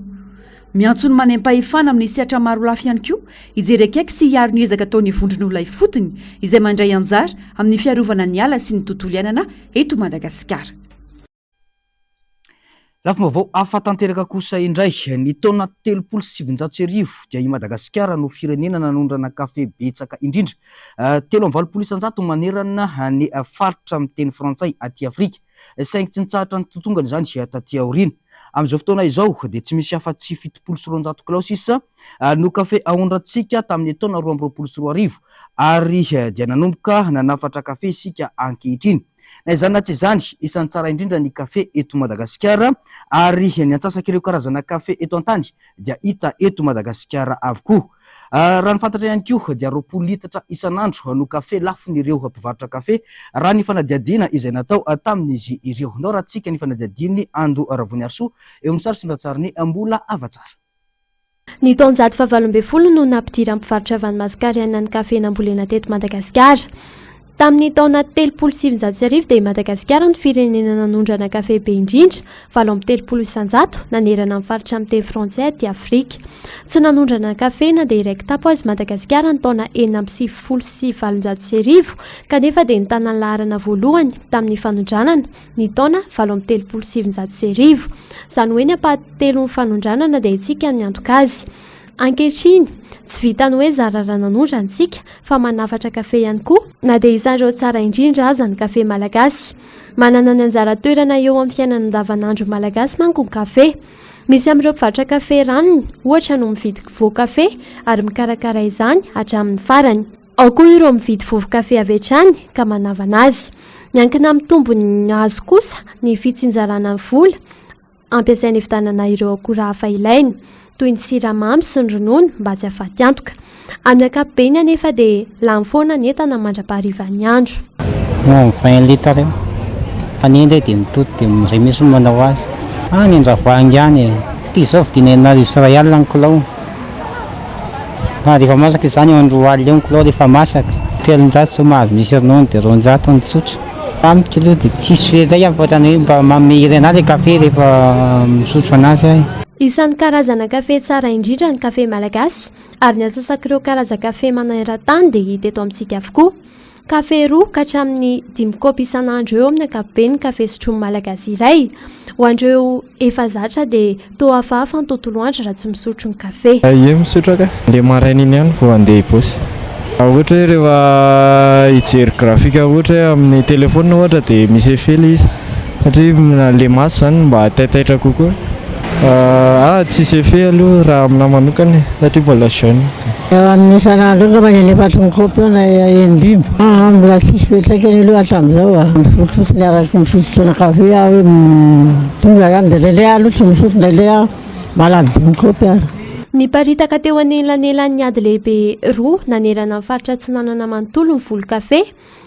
Speaker 7: Miantso ny manam-pahefana amin'ny sehatra marolafy ihany koa hijery akaiky sy hiaro ny ezaka ataon'ny vondron'olona ifotony izay mandray anjara amin'ny fiarovana ny ala sy ny tontolo iainana eto Madagasikara.
Speaker 1: Lafim-baovao hafa tanteraka kosa indray, ny taona 1930 dia i Madagasikara no firenena nanondrana kafe betsaka indrindra, 83% manerana ny faritra miteny frantsay aty Afrika. Saingy tsy nitsahatra nitotongana izany taty aoriana. Amin'izao fotoana izao dia tsy misy afa-tsy 270 kilao sisa no kafe aondrantsika tamin'ny taona 2022 ary dia nanomboka nanafatra kafe isika ankehitriny. Na izany na tsy izany, isan'ny tsara indrindra ny kafe eto Madagasikara ary ny antsasak'ireo karazana kafe eto an-tany dia hita eto Madagasikara avokoa. Raha ny fantatra ihany koa dia 20 litatra isan'andro no kafe lafon'ireo mpivarotra kafe raha ny fanadihadiana izay natao tamin'izy ireo. Ndao rahantsika ny fanadihadian'i Ando Ravoniarisoa eo amin'ny sary sy ny ratsarin'i Mbola Havatsara.
Speaker 5: Ny taonjato faha-18 no nampidiran'ny mpivarotra avy any Mascarenhas ny kafe nambolena teto Madagasikara. Tamin'ny taona 1930 dia i Madagasikara no firenena nanondrana kafe be indrindra, 38%, nanerana ny faritra miteny frantsay aty Afrika. Tsy nanondrana kafe na dia iray kitapo aza i Madagasikara ny taona 1896 kanefa dia nitana ny laharana voalohany tamin'ny fanondranana ny taona 1938. Izany hoe ny ampahatelon'ny fanondranana dia isika no niantoka azy. Ankehitriny, tsy vitan'ny hoe zara raha nanondrana isika fa manafatra kafe ihany koa, na dia isan'ireo tsara indrindra aza ny kafe malagasy. Manana ny anjara toerana eo amin'ny fiainana andavanandro malagasy manko ny kafe. Misy amin'ireo mpivarotra kafe ranony, ohatra, no mividy voan-kafe ary mikarakara izany hatramin'ny farany. Ao koa ireo mividy vovo-kafe avy hatrany ka manavana azy. Miankina amin'ny tombony azo kosa ny fitsinjarana ny vola. Ampiasaina hividianana ireo akora hafa ilaina, toy ny siramamy sy ny ronono mba tsy hahafaty antoka. Amin'ny ankapobeny anefa dia lany foana ny entana mandra-paharivan'ny andro.
Speaker 12: Eo amin'ny vingt litres eo. Fa ny indray dia mitoto dia izay mihitsy no manao azy. Any Andravoahangy any e. Ity izao vidiana 86 alina ny kilao. Fa rehefa masaka izany eo amin'ny 20 eo ny kilao rehefa masaka. 300 izao mahazo misy ronono dia 200 ny tsotra. Amiko aloha dia tsisy fiantraikany fa ohatran'ny hoe mba manome hery an'ahy ilay kafe rehefa misotro an'azy aho.
Speaker 5: Isan'ny karazana kafe tsara indrindra ny kafe malagasy ary ny antsasak'ireo karazan-kafe maneran-tany dia hita eto amintsika avokoa. Kafe roa ka hatramin'ny dimy kaopy isan'andro eo amin'ny ankapobeny ny kafe sotroin'ny Malagasy iray. Ho an'ireo efa zatra dia toa hafahafa ny tontolo andro raha tsy misotro ny kafe.
Speaker 13: Ie misotro aho ka. Le maraina iny ihany vao handeha hipaosy. Ohatra hoe rehefa hijery graphique ohatra hoe amin'ny téléphone ohatra dia misy effet le izy satria le maso zany mba taitaitra kokoa. Ah tsisy effet aloha raha aminahy manokana e satria mbola jeune.
Speaker 14: Eo amin'ny isan'andro eo angambany efa-try ny kaopy eo na enin-dimy. Aa mbola tsisy fiantraikany aloha hatramin'izao a. Misotro fotsiny araka ny fisotroana kafe aho hoe tonga ihany dia indraindray aho aloha tsy misotro indraindray aho mahalany dimy kaopy ary.
Speaker 5: Niparitaka teo anelanelan'ny ady lehibe roa nanerana ny faritra Atsinanana manontolo ny voly kafe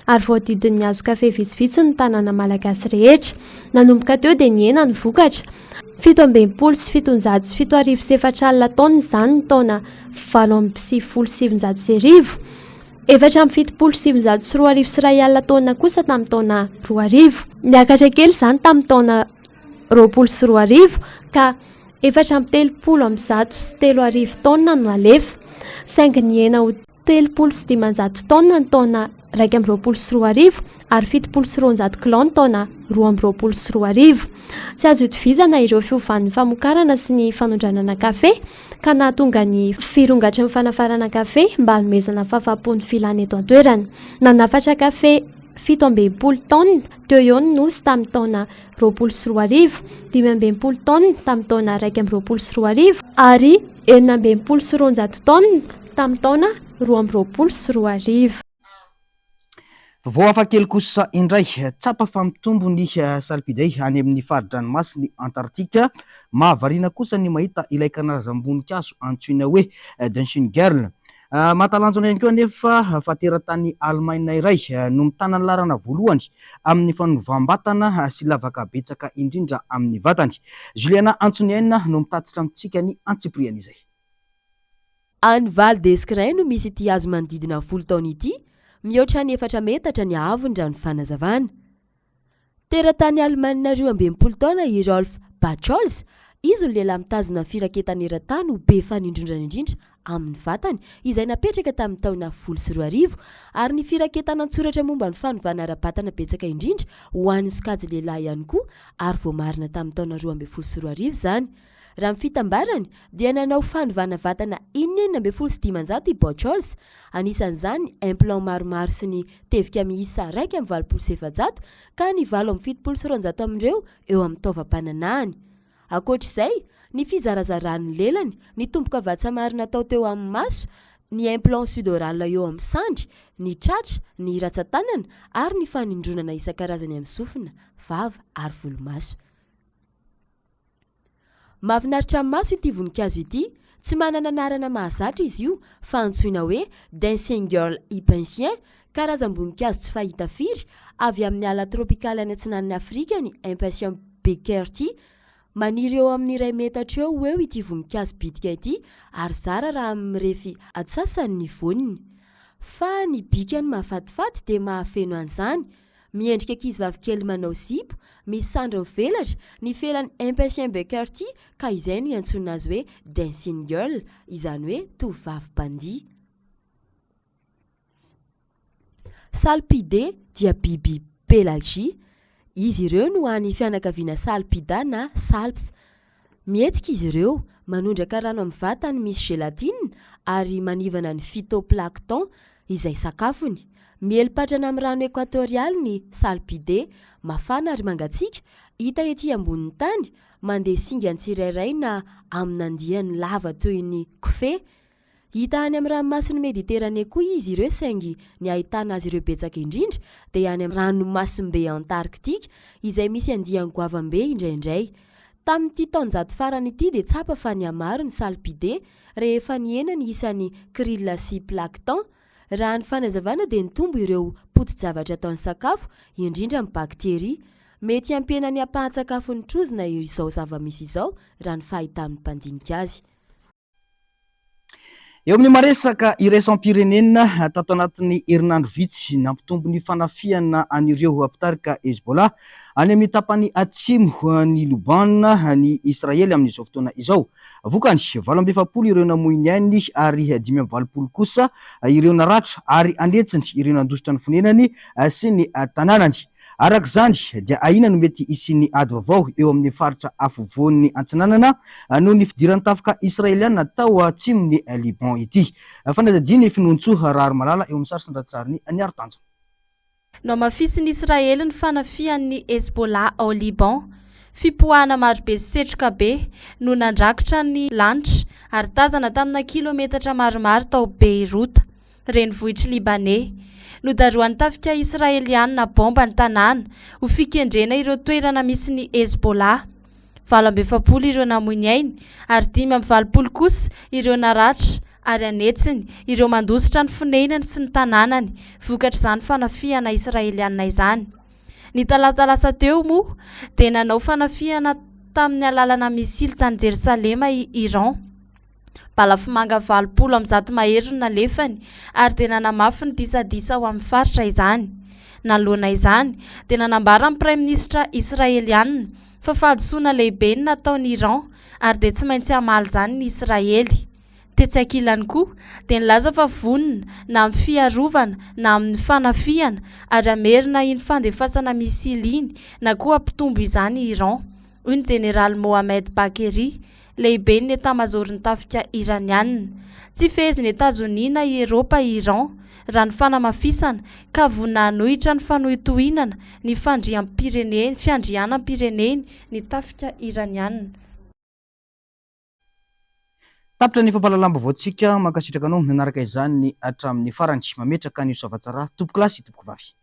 Speaker 5: ary voadidin'ny hazo kafe vitsivitsy ny tanàna malagasy rehetra. Nanomboka teo dia nihena ny vokatra. 777040 taonina izany ny taona 1998. 1974 taonina kosa tamin'ny taona 2000. Niakatra kely izany tamin'ny taona 2020 ka 334 taonina no nalefa. Saingy nihena ho 530 taonina ny taona. 2021 ary 270 kilao ny taona 2022. Tsy azo itovizana ireo fiovan'ny famokarana sy ny fanondranana kafe ka nahatonga ny firongatry ny fanafarana kafe mba hanomezana fahafahampo ny filana eto an-toerana. Nanafatra kafe 67 taonina teo eo ny Nosy tamin'ny taona 2020, 65 taonina tamin'ny taona 2021 ary 266 taonina tamin'ny taona 2022.
Speaker 1: Vaovao hafa kely kosa indray, tsapa fa mitombo ny salpidae any amin'ny fari-dranomasin'i Antartika. Mahavariana kosa ny mahita ilay karazam-boninkazo antsoina hoe Dancing Girl. Mahatalanjona ihany koa anefa fa teratany Alemaina iray no mitana ny laharana voalohany amin'ny fanovam-batana sy lavaka betsaka indrindra amin'ny vatany. Juliana Antsoniaina no mitatitra amintsika ny antsipirian'izay.
Speaker 15: Any Val d'Escrin no misy ity hazo manodidina ny 10 taona ity, mihoatra ny efatra metatra ny haavony raha ny fanazavana. Teratany Alemaina 62 taona i Rolf Buchholz, izy no lehilahy mitazona ny firaketana eran-tany ho be fanindrondrana indrindra amin'ny vatany, izay napetraka tamin'ny taona 2010, ary ny firaketana an-tsoratra momba ny fanovana ara-batana betsaka indrindra ho an'ny sokajy lehilahy ihany koa ary voamarina tamin'ny taona 2012 izany. Raha ny fitambarany, dia nanao fanovana vatana 516 i Buchholz, anisan'izany implant maromaro sy ny tevika miisa 481, ka ny 278 amin'ireo eo amin'ny taovam-pananahany. Ankoatra izay, ny fizarazaràn'ny lelany, ny tombokavatsa maro natao teo amin'ny maso, ny implant sudoral eo amin'ny sandry, ny tratra, ny ratsan-tanana ary ny fanindronana isan-karazany amin'ny sofina, vava ary volomaso. Mahafinaritra ny maso ity voninkazo ity. Tsy manana anarana mahazatra izy io fa antsoina hoe Dancing Girl Hypensien, karazam-boninkazo tsy fahita firy, avy amin'ny ala tropikaly any atsinanan'i Afrika ny Impatiens bequaerti. Maniry eo amin'ny iray metatra eo ho eo ity voninkazo bitika ity ary zara raha mirefy antsasany ny voniny. Fa ny bikany mahafatifaty dia mahafeno an'izany. Miendrika ankizivavy kely manao zipo, misy sandry mivelatra, ny felan'i Impatient Beccarty ka izay no iantsoana azy hoe Dancing Girl, izany hoe tovovavy mpandihy. Salpidae dia biby pelagie. Izy ireo no hany fianakaviana Salpida na Salps. Mihetsika izy ireo, manondraka rano amin'ny vatany misy gélatine ary manivana ny phytoplancton izay sakafony. Miely patrana amin'ny rano ekoatorialy ny Salpidae, mafana ary mangatsiaka, hita ety ambonin'ny tany, mandeha singany tsirairay na amin'andiany lava toy ny kofehy. Hita any amin'ny ranomasin'i Mediterane koa izy ireo saingy ny ahitana azy ireo betsaka indrindra dia any amin'ny ranomasimbe Antarktika izay misy andiany goavambe indraindray. Tamin'ity taonjato farany ity dia tsapa fa nihamaro ny Salpidae rehefa nihena ny isan'ny krill sy plankton. Raha ny fanazavana dia nitombo ireo poti-javatra ataon'ny sakafo, indrindra ny bakteria. Mety hampihena ny ampahan-tsakafon'ny trozona izao zava-misy izao raha ny fahitan'ny mpandinika azy.
Speaker 1: Eo amin'ny maresaka iraisam-pirenena, tato anatin'ny herinandro vitsy, nampitombo ny fanafihana an'ireo mpitarika Hezbollah any amin'ny tapany atsimo ny Liban ny Israely amin'izao fotoana izao. Vokany, 48 ireo namoy ny ainy ary 85 kosa ireo naratra ary an'hetsiny ireo nandositra ny fonenany sy ny tanànany. Araka izany, dia ahiana no mety hisian'ny ady vaovao eo amin'ny faritra afovoany antsinanana noho ny fidiran'ny tafika israeliana tao atsimon'i Liban ity. Fanadihadian'i Finoantsoa Raharimalala eo amin'ny sary sy ny ratsarin'i Niaro Tanjona.
Speaker 5: Nohamafisin'i Israely ny fanafihan'ny Hezbollah ao Liban. Fipoahana marobe sy setroka be no nandrakotra ny lanitra ary tazana tamina kilometatra maromaro tao Beirota. renivohitr'i Libaney. Nodarohan'ny tafika Israelianina baomba ny tanàna ho fikendrena ireo toerana misy ny Hezbollah. 48 ireo namoy ny ainy ary 85 kosa ireo naratra ary an'hetsiny ireo mandositra ny fonenany sy ny tanànany vokatr'izany fanafihana Israelianina izany. Ny talata lasa teo moa dia nanao fanafihana tamin'ny alalana misily tany Jerosalema i Iran. Balafomanga 180 mahery no nalefany ary dia nanamafy ny disadisa ao amin'ny faritra izany. Nanoloana izany, dia nanambara ny praiminisitra Israelianina fa fahadisoana lehibe ny nataon'i Iran ary dia tsy maintsy hamaly izany ny Israely. Tetsy ankilany koa dia nilaza fa vonona na amin'ny fiarovana na amin'ny fanafihana ary hamerina iny fandefasana misily iny na koa hampitombo izany i Iran, hoy ny jeneraly Mohammed Baqeri, lehiben'ny etamazaoron'ny tafika iraniana. Tsy fehezin'i Etazonia na i Eropa i Iran, raha ny fanamafisana, ka vonona hanohitra ny fanohintohinana ny fandriam-pireneny fiandrianam-pireneny ny tafika iraniana.
Speaker 1: Tapitra ny fampahalalam-baovaontsika, mankasitraka anao nanaraka izany hatramin'ny farany. Mametraka ny soavatsara tompokolahy sy tompokovavy.